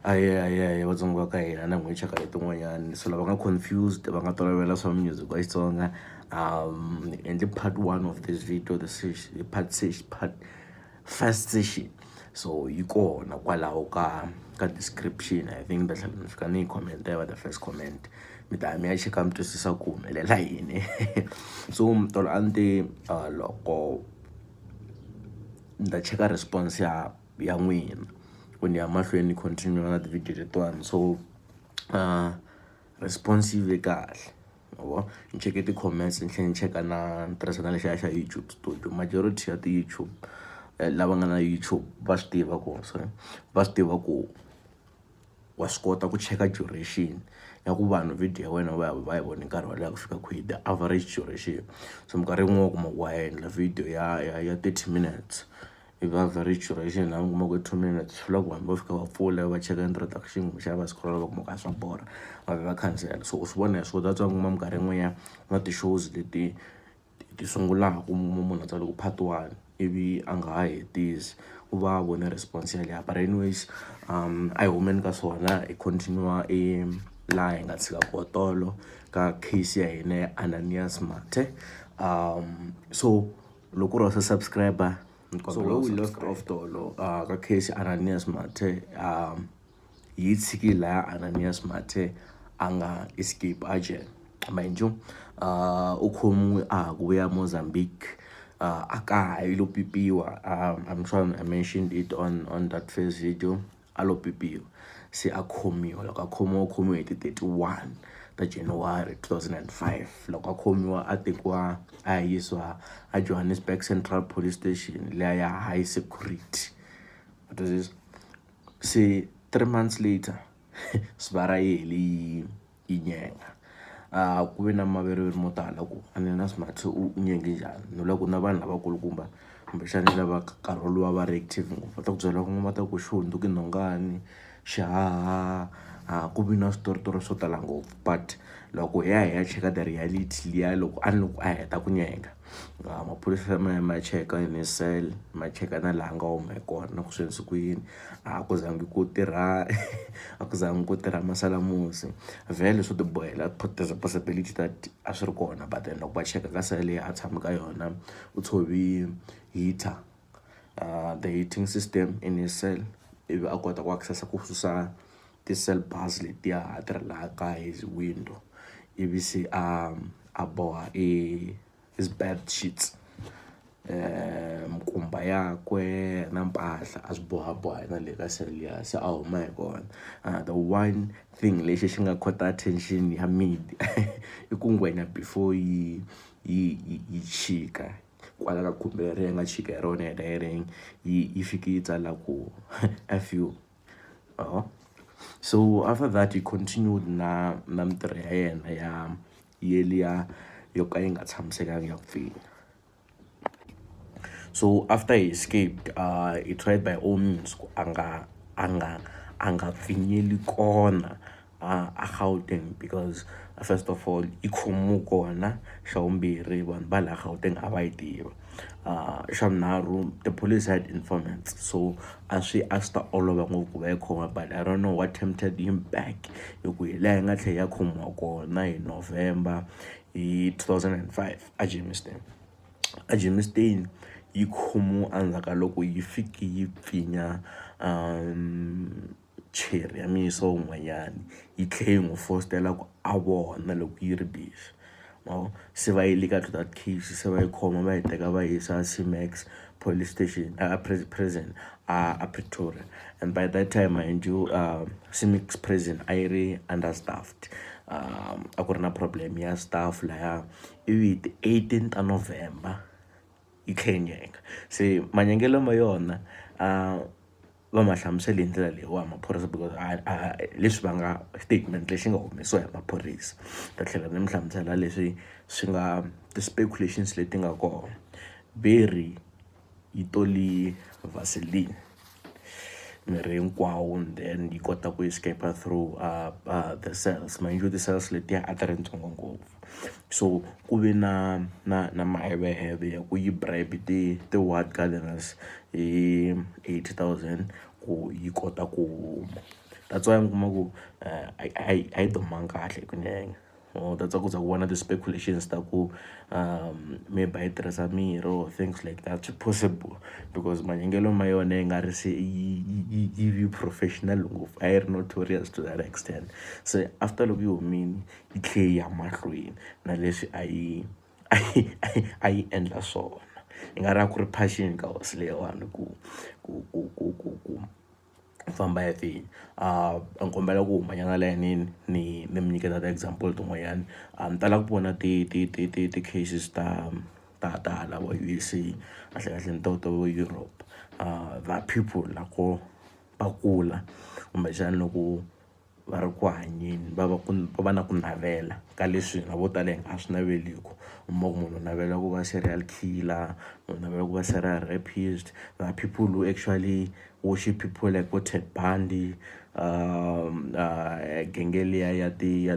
Ahee, ahee, ahee Vatsonga va ka hina na n'wina tinxaka letin'wanyani. So lava nga confused va nga tolovela swa music wa Xitsonga ni endle part one of this video this is part part first session. So yi kona kwalaho ka description I think ni ta tlhela ni fika ni yi comment-a yi va the first comment. Mi ta ya mi ya cheka mi twisisa ku humelela yini. So tolo a ni te loko ni ta cheka response ya n'wina ku ni ya mahlweni ni continue na ti-video letiwani so response yi ve kahle ma vo. Ni cheke ti-comments ni tlhela ni cheka na ni tirhisa na lexiya xa YouTube studio majority ya ti-YouTube lava nga na YouTube va swi tiva ku sorry va swi tiva ku wa swi kota ku cheka duration ya ku vanhu video ya wena va yi vone nkarhi wo leha ku fika kwihi the average duration. So minkarhi yin'wani wa kuma ku wa endla video ya 30 minutes ivi average duration laha mi kuma ku i 2 minutes, swi vula ku vanhu vo fika va pfula va cheka introduction kumbexana va scroll va kuma ku a swa borha va vhe va khansela. So u swi vona hi swona that's why u kuma minkarhi yin'wanyana ku na ti-shows leti ti sungulaka munhu a tsale ku part one ivi a nga ha hetisi u va a vone response yaliya. But anyways a hi humeni ka swona hi continue i laha hi nga tshika kona tolo ka case ya hina ya Ananias Mathe. So loko ku ri wa se subscribe so where we left off tolo ka case ya Ananias Mathe yi tshiki laha Ananias Mathe a nga escape a jele. Mind you u khomiwe a ha ku vuya Mozambique a kaya yi lo pipiwa I'm sure I mentioned it on that first video a lo pipiwa se a khomiwa loko a khomiwa u khomiwe hi ti 31 ta January 2005. Loko a khomiwa a tekiwa a ya yisiwa a Johannesburg Central Police Station liya ya high security ma twisisa. Se 3 months later sivara yi hele yi nyenga ku ve na maveriveri mo tala ku Ananias Mathe u nyenge njhani ni vula ku na vanhu lavakulukumba kumbexani lava nkarhi wolowo a va ri active ngopfu va ta ku byela ku va ta ku xi hundzuke nhongani xihaha ku vi na switoritori swo tala ngopfu but loko hi ya hi ya cheka the reality liya loko a ni loko a heta ku nyenga maphorisa ma ya ma ya cheka in his cell ma cheka na laha a nga huma hi kona na ku swi endlise ku yini a ku zangi ku tirha a ku zangi ku tirha masalamusi vhele swo ti bohela there's a possibility that a swi ri kona but then loko va cheka ka cell leyi a tshama ka yona u tshovi heater the heating system in his cell ivi a kota ku access ku susa ti-cell bars letiya a ti ri laha ka his window ivi se a boha i his bed sheets mikumba yakwe na mpahla a swi bohaboha na le ka cell liya se a huma hi kona. The one thing lexi xi nga caught attention ya media i ku ngwenya before yi chika kwala ka khumbi leri yi nga chika hi rona yena yi fike yi tsala ku F U so after that he continued na mintirho ya yena ya yeliya yo ka yi nga tshamisekanga ya ku pfinya. So after he escaped he tried by all means ku a nga pfinyeli kona a Gauteng because first of all yi khomiwe kona xa vumbirhi vanhu va laha Gauteng a va yi tiva xa vunharhu the police had informants so a swi ta olova ngopfu ku va yi khoma but I don't know what tempted him back hi ku hi laha yi nga tlhela ya khomiwa kona hi November hi 2005 a Germiston. A Germiston yi khomiwe endzhaku ka loko yi fike yi pfinya cherry ya muyisa wun'wanyani yi tlhela yi n'wi fositela ku a vona loko yi ri busy ma vo se va yi lika to that case se va yi khoma va yi teka va yisa C-Max police station a prison a Pretoria and by that time mind you C-Max prison a yi ri understaffed a ku ri na problem ya staff laya ivi hi ti 18 ta November yi tlhe yi nyenga se manyengelo ma yona va ma hlamusela hi ndlela leyiwani maphorisa because a leswi va nga statement lexi nga humesiwa hi maphorisa ta tlhela ni mi hlamusela leswi swi nga ti-speculations leti nga kona berry yi toli vaseline miri hinkwawo then yi kota ku escape through the cells mind you ti-cells letiya a ti ri ntsongo ngopfu so ku ve na maheveheve ya ku yi bribe ti-ward gardeners hi 80,000 ku yi kota ku huma. That's why mi kuma ku a yi a yi dumanga kahle hi ku nyenya that's why ku za ku va na ti-speculations ta ku maybe a yi tirhisa mirhi or things like that swi possible because manyengelo ma yona yi nga ri se yi vi professional ngopfu a yi ri notorious to that extent. Se after loko yi humile yi tlhe yi ya mahlweni na leswi a yi a yi endla swona i nga ri a ku ri passion ka hosi leyiwani ku famba ya ni kombela ku huma nyana layinini ni mi nyiketa ti-example tin'wanyani. Ni tala ku vona ti cases ta hala vo USA kahlekahle ni to ta vo Europe the people la ko va kula kumbexana loko va ri ku hanyeni va va na ku navela ka leswi hina vo tala hi nga swi naveliku. U kuma ku munhu u navela ku va serial killer, u navela ku va serial rapist. There are people who actually worship people like vo Ted Bundy, genge liya ya ti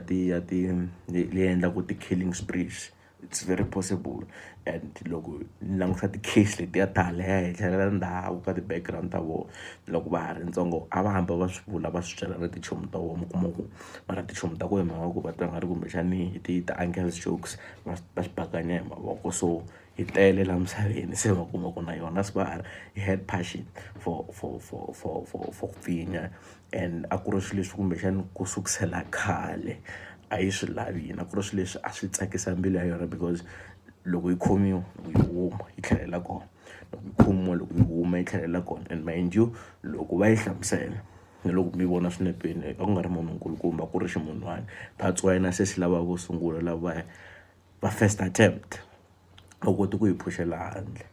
leyi endlaku ti-killing sprees. It's very possible and loko ni langusa ti-case letiya ta halaya henhla na le ndzhaku ka ti-background ta vona loko va ha ri ntsongo a va hamba va swi vula va swi byela na tichomi ta vona mi kuma ku mara tichomi ta ku hi mhaka ku va twa nga ri kumbexani i ti-uncles jokes va swi bakanya hi mavoko so hi tele la misaveni se va kuma ku na yona swi he had passion for ku pfinya and a ku ri swilo leswi kumbexani ku sukusela khale a yi swi lavini a ku ri swilo leswi a swi tsakisa mbilu ya yona because loko yi khomiwa loko yi huma yi tlhelela kona loko yi khomiwa loko yi huma yi tlhelela kona and mind you loko va yi hlamusela na loko mi vona swinepeni a ku nga ri munhu nkulukumba ku ri ximunhwana that's why na se xi lava vo sungula lava va first attempt va koti ku yi phuxela handle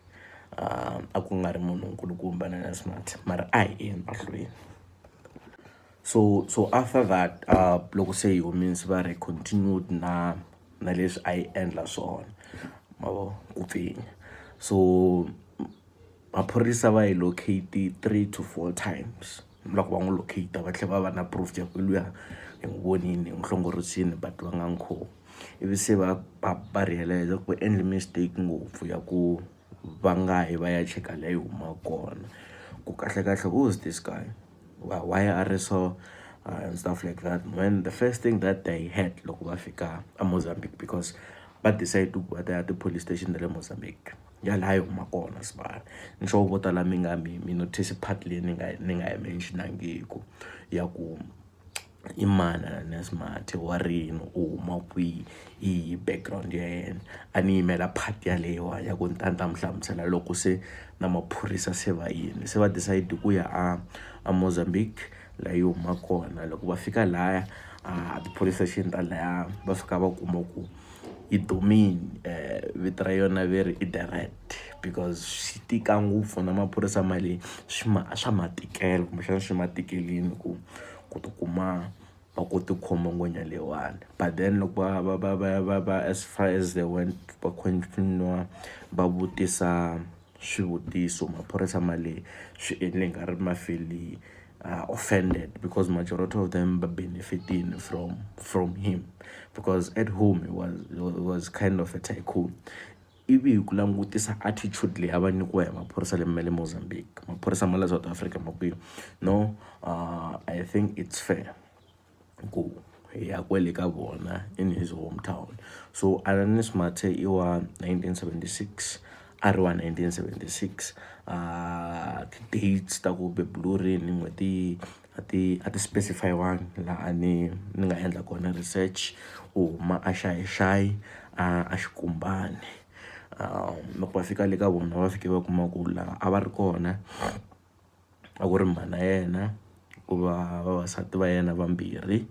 a ku nga ri munhu nkulukumba na smart mara a hi yeni mahlweni. So after that loko se yi humile se va ri continued na leswi a yi endla swona ma vo ku pfinya so maphorisa va yi locate 3 to 4 times loko va n'wi locate va tlhela va va na proof ya ku luya hi n'wi vonile hi n'wi hlongorisile but va nga n'wi khomi ivi se va realize ku va endle mistake ngopfu ya ku va nga yi va ya cheka la yi humaka kona ku kahlekahle who is this guy why a ri so and stuff like that. When the first thing that they had loko va fika a Mozambique because va decide ku va ta ya ti-police station ta le Mozambique ya laha yi huma kona sibari ni sure vo tala mi nga mi notice part leyi ni nga yi mention-angiku ya ku i mani Ananias Mathe wa rini u huma kwihi i yi background ya yena a ni yimela part yaleyiwa ya ku ni ta ni ta mi hlamusela loko se na maphorisa se va yini se va decide ku ya a Mozambique laha yi huma kona loko va fika laya a ti-police station ta laya va fika va kuma ku yi dumile vito ra yona ve ri i The Rat because swi tika ngopfu na maphorisa ma le swi ma swa ma tikela kumbexana swi ma tikelini ku tikuma va kote ku khoma ngwenya leyiwani but then loko va as far as they went va continue va vutisa swivutiso maphorisa ma le swi endle nga ri ma feel offended because majority of them ba benefiting from him because at home he was kind of a tycoon. Ivi hi ku langutisa attitude leyi a va nyikiwa hi maphorisa le ma le Mozambique maphorisa ma le South Africa ma ku no I think it's fair ku hi ya kwele ka vona in his hometown. So Ananias Mathe i wa 1976 a ri wa 1976 ti-dates ta ku beburiwe rini n'hweti a ti specify-wangi laha ni nga endla kona research u huma a Xai-Xai a Xikumbani loko va fika le ka vona va fike va kuma ku laha a va ri kona a ku ri mhana yena ku va vavasati va yena vambirhi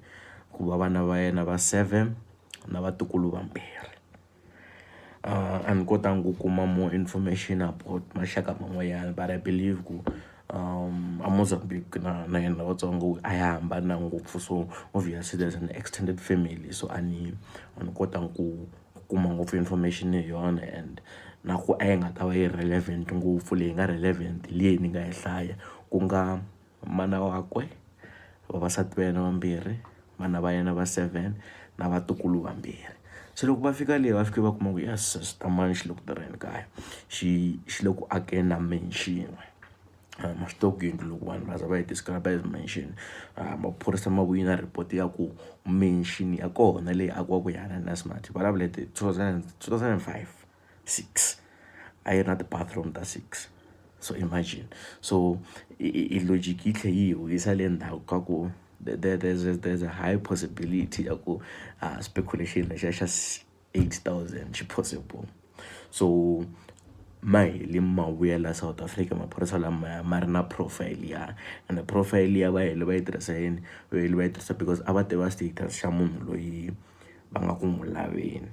ku va vana va yena va seven na vatukulu vambirhi. A ni kotanga ku kuma more information about maxaka man'wanyana but I believe ku a Mozambique na hina Vatsongo a hi hambananga ngopfu so obviously there's an extended family so a ni kotanga ku kuma ngopfu information hi yona and na ku a yi nga ta va yi relevant ngopfu leyi nga relevant hi leyi ni nga yi hlaya ku nga mana wakwe vavasati va yena vambirhi vana va yena va seven na vatukulu vambirhi. Se loko va fika le va fike va kuma ku yes Sister xi le ku tirheni kaya xi le ku akeni na mansion. Ma swi tiva ku yindlu loko vanhu va za va yi describe as mansion, maphorisa ma vuye na report ya ku mansion ya kona leyi akiwaka hi Ananias Mathe vulavula hi ti 2005, six, a yi ri na ti-bathroom ta six. So imagine, so i logic yi tlhela yi hi vuyisa le ndzhaku ka ku there's a high possibility ya ku speculation lexiya xa 8000 xi possible. So ma hele ma vuya la South Africa maphorisa lamaya ma ri na profile ya, ene profile liya va hele va yi tirhisa yini? Va hele va yi tirhisa because a va tiva status xa munhu loyi va nga ku n'wi laveni,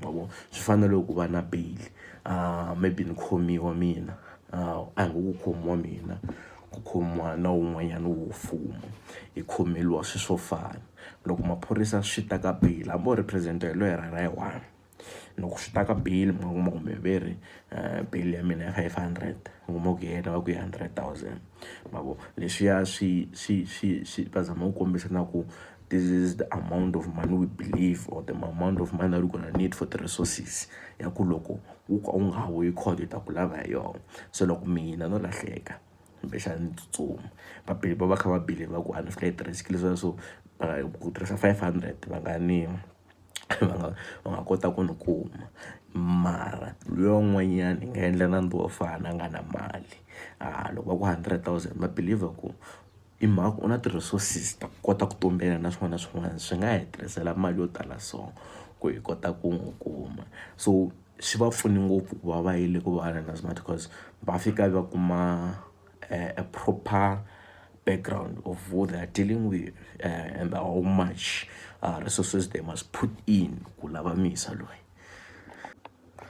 ma vo. Swi fana na loko ku va na bail, maybe ni khomiwa mina, a hi ngo ku khomiwa mina ku khomiwa na wun'wanyana wo fuma, hi khomeriwa swilo swo fana. Loko maphorisa swi ta ka bail hambi wo represent-a hi loyara ra yi one, loko swi ta ka bail mi nga kuma ku mehe ve ri bail ya mina ya 500, u kuma ku yena va ku i 100,000, ma vo. Leswiya swi va zama ku kombisa na ku this is the amount of money we believe or the amount of money that we gonna need for the resources ya ku loko wo ka u nga vuyi court hi ta ku lava hi yona. Se loko mina no lahleka kumbexana ni tsutsuma va va va kha va believe ku a ni flight risk, leswiya swo ku tirhisa 500 va nga ni va nga kota ku ni kuma. Mara luya un'wanyana hi nga endla nandzu wo fana a nga na mali, loko va ku 100,000 va believe ku i mhaka ku u na ti-resources ta ku kota ku tumbela na swin'wana na swin'wana, swi nga hi tirhisela mali yo tala so ku hi kota ku n'wi kuma. So swi va pfune ngopfu ku va va yile ku va Ananias Mathe cause va fika va kuma a proper background of who they are dealing with and how much resources they must put in ku lava misa loyi.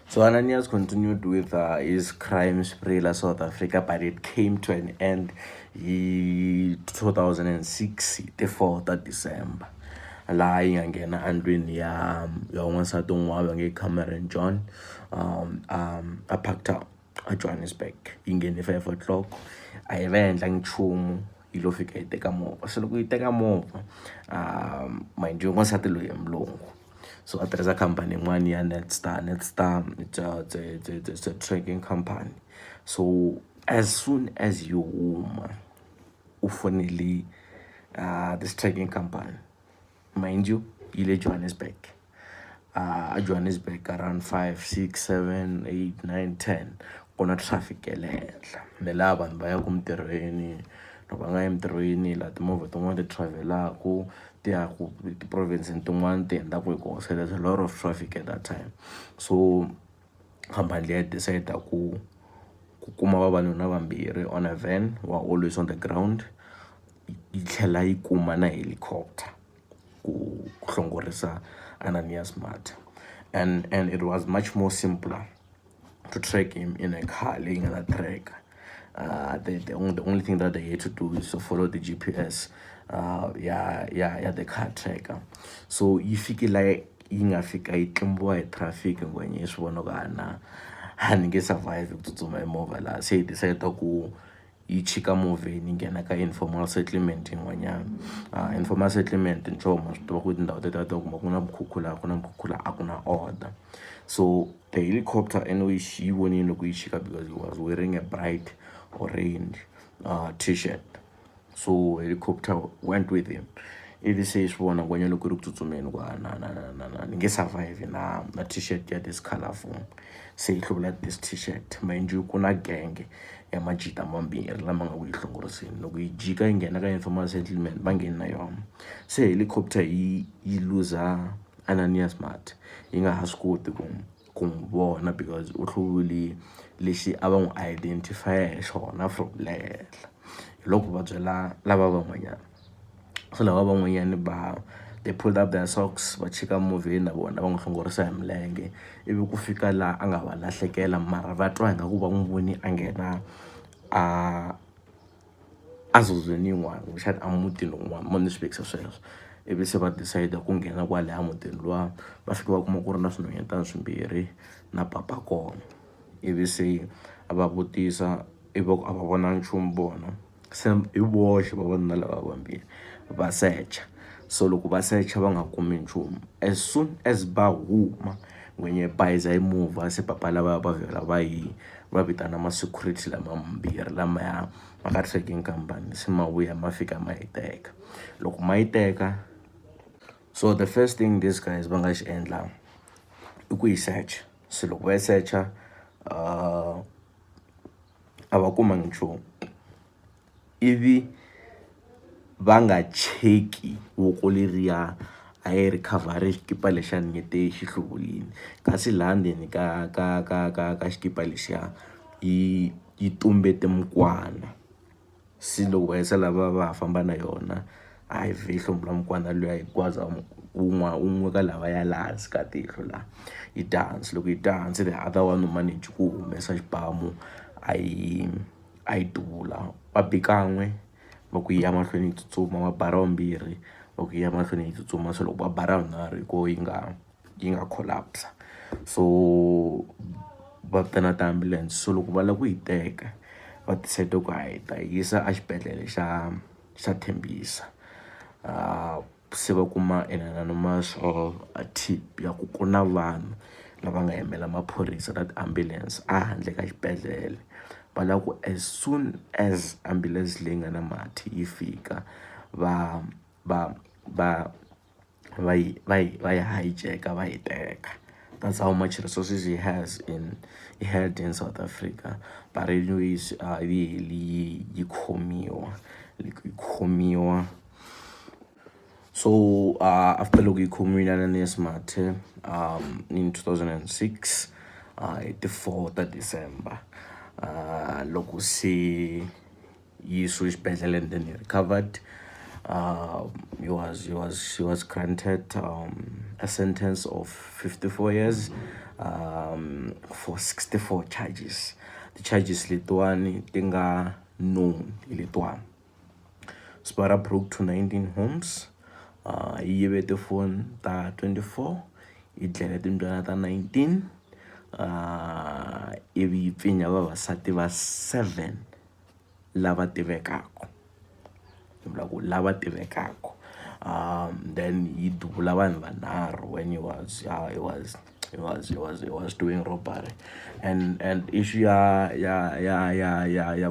So Ananias continued with his crime spree la South Africa, but it came to an end hi 2006 hi ti 4 ta December, laha yi nga nghena endlwini ya n'wansati un'wana va nge Cameron John a Parktown a Johannesburg. Yi nghene 5 o'clock, a yi va endlangi nchumu, yi lo fika yi teka movha. Se loko yi teka movha, mind you, n'wansati loyi i mulungu, so a tirhisa khampani yin'wani ya Netstar. Netstar it's a tracking company. So as soon as yi huma, u fonele this tracking company. Mind you, yi le Johannesburg, a Johannesburg around 5, 6, 7, 8, 9, 10 ku na traffic ya le henhla, ni laha vanhu va yaka emintirhweni. Loko va nga yi emintirhweni, laha timovha tin'wani ti travel-aku ti ya ku ti-province tin'wani ti hundzaka hi kona, so there's a lot of traffic at that time. So khampani liya yi decide ku kuma vavanuna vambirhi on a van who are always on the ground, yi tlhela yi kuma na helicopter ku hlongorisa Ananias Mathe. And it was much more simpler to track him in a car leyi nga na tracker. The only thing that they had to do is to follow the GPS ya the car tracker. So yi fike la yi nga fika yi tlimbiwa hi traffic, ngwenya yi swi vona ku a na a ni nge survive ku tsutsuma hi movha laha, se yi decide ku yi chika movheni yi nghena ka informal settlement yin'wanyana. Informal settlement, nchomo ma swi tiva ku tindhawu teto ta kuma ku na mikhukhu laha, ku na mikhukhu laha, a ku na order. So the helicopter anyway yi vonile loko yi chika because he was wearing a bright orange T-shirt. So helicopter went with him, ivi se yi swi vona ngwenya loko yi ri ku tsutsumeni ku a na na na na na ni nge survive na T-shirt ya this colorful. Se yi hluvula this T-shirt. Mind you, ku na genge ya majita mambirhi lama nga ku yi hlongoriseni. Loko yi jika yi nghena ka informal settlement, va ngheni na yona. Se helicopter yi luza Ananias Mathe, yi nga ha swi koti ku n'wi vona because u hluvule lexi a va n'wi identify hi xona from le henhla. Hi loko va byela lava van'wanyana, so lava van'wanyana va they pulled up their socks, va chika movheni na vona va n'wi hlongorisa hi milenge, ivi ku fika laha a nga va lahlekela, mara va twa ingaku va n'wi voni a nghena a zozweni yin'wana, kumbexana a mutini wun'wana, mo ni swi vekisa sweswo. Ivi se va decide ku nghena kwalaya mutini luwa, va fika va kuma ku ri na swinhwanyetana swimbirhi na papa kona. Ivi se a va vutisa, ivi va ku a va vonanga nchumu vona. Se hi voxe vavanuna lava vambirhi va secha. So loko va secha va nga kumi nchumu, as soon as va huma, ngwenya yi bayiza hi movha. Se papa lavaya va vhela va yi Va vitana ma-security lama mambirhi lamaya ma ka tracking company se ma vuya ma fika ma yi teka. Loko ma yi teka, so the first thing these guys va nga xi endla i ku yi search. Se loko va yi search-a a va kumangi nchumu ivi va nga cheki voko leriya a yi ri khavhari xikipa lexiya ni nge te xi hluvulini, kasi laha ndzeni ka xikipa lexiya yi tumbete mukwana. Se loko va yisa lava va ha famba na yona, a yi vhe yi hlomula mukwana luya yi gwaza wun'we wun'we ka lavaya laha hansi ka tihlo laha, yi dya hansi. Loko yi dya hansi the other one u manage ku humesa xibamu a yi duvula. Va bi kan'we va ku yi ya mahlweni yi tsutsuma, va ba ra vumbirhi va ku yi ya mahlweni yi tsutsuma. Se loko va ba ra vunharhu hi koho yi nga collapse. So va vitana ti-ambulance. So loko va lava ku yi teka va decide ku hayi hi ta yi yisa exibedhlele xa Tembisa. Se va kuma an anonymous or a tip ya ku ku na vanhu lava nga yimela maphorisa na ti-ambulance a handle ka xibedhlele. Va lava ku as soon as ambulance leyi nga na Mathe yi fika va yi hijack-a, va yi teka. That's how much resources he had in South Africa. But anyways yi hele yi khomiwa, loko yi khomiwa, so after loko yi khomiwile Ananias Mathe in 2006 hi ti-4 ta December, loko se yi yisiwe exibedhlele and then he recovered, he was granted a sentence of 54 years for 64 charges. Ti-charges letiwani ti nga known hi letiwani: Sibara broke to 19 homes, yi yive tifoni ta 24, yi dlele timbyana ta 19, ivi yi pfinya vavasati va 7 lava tivekaka, ni vula ku lava tivekaka. Then yi duvula vanhu vanharhu when he was doing robbery and issue ya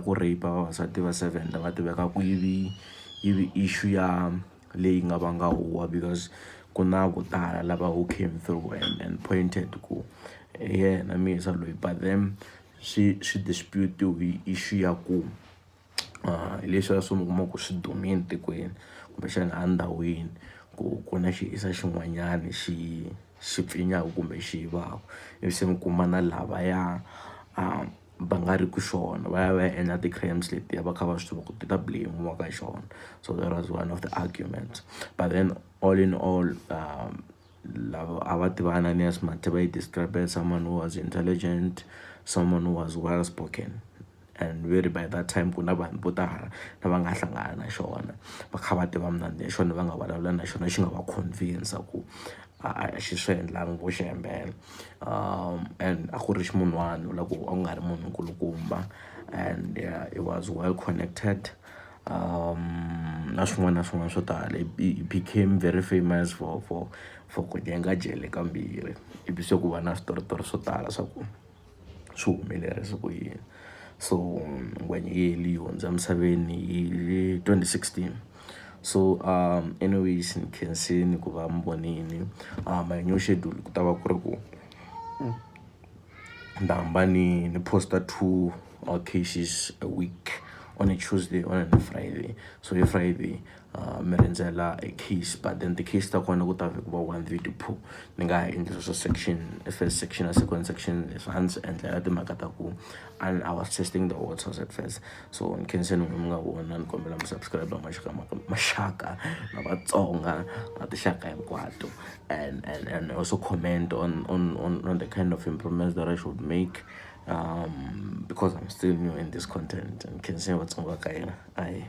ku rape vavasati va seven lava tivekaka yi vi issue ya leyi nga vanga huwa because ku na vo tala lava who came through and pointed ku hi yena muyisa loyi, but then swi dispute hi issue ya ku hi leswiya swi mi kuma ku swi dumile tikweni kumbexana a ndhawini ku ku na xiyisa xin'wanyani xi pfinyaku kumbe xi yivaku, ivi se mi kuma na lavaya va nga ri ku xona va ya va ya endla ti-crimes letiya va kha va swi tiva ku ti ta blame-iwa ka xona. So that was one of the arguments, but then all in all, lava a va tiva Ananias Mathe va yi describe as someone who was intelligent, someone who was well spoken, and very by that time ku na vanhu vo tala lava nga hlangana na xona va kha va tiva minandzu ya xona, va nga vulavula na xona, xi nga va convince ku a xi swi endlangi vo xi hembela. And a ku ri ximunhwana la ku a ku nga ri munhu nkulukumba and yeah, it was well connected na swin'wana na swin'wana swo tala. He became very famous for ku nyenga jele kambirhi, ivi se ku va na switoritori swo tala swa ku swi humelerise ku yini. So ngwenya yi hele yi hundza emisaveni hi 2016. So anyways, ni khensini ku va mi vonini. My new schedule ku ta va ku ri ku ni ta hamba ni post-a two cases a week, on a Tuesday, on a Friday. So hi Friday mi rindzela a case, but then ti-case ta kona ku ta ku va one video po ni nga ha endli swa section, first section na second section leswi a ndzi swi endlela timhaka ta ku and I was testing the waters at first. So ni khenseni n'wina mi nga vona, ni kombela mi subscribe, maxaka maxaka na Vatsonga na tinxaka hinkwato, and also comment on the kind of improvements that I should make, because I'm still new in this content. And khenseni Vatsonga ka hina ayi.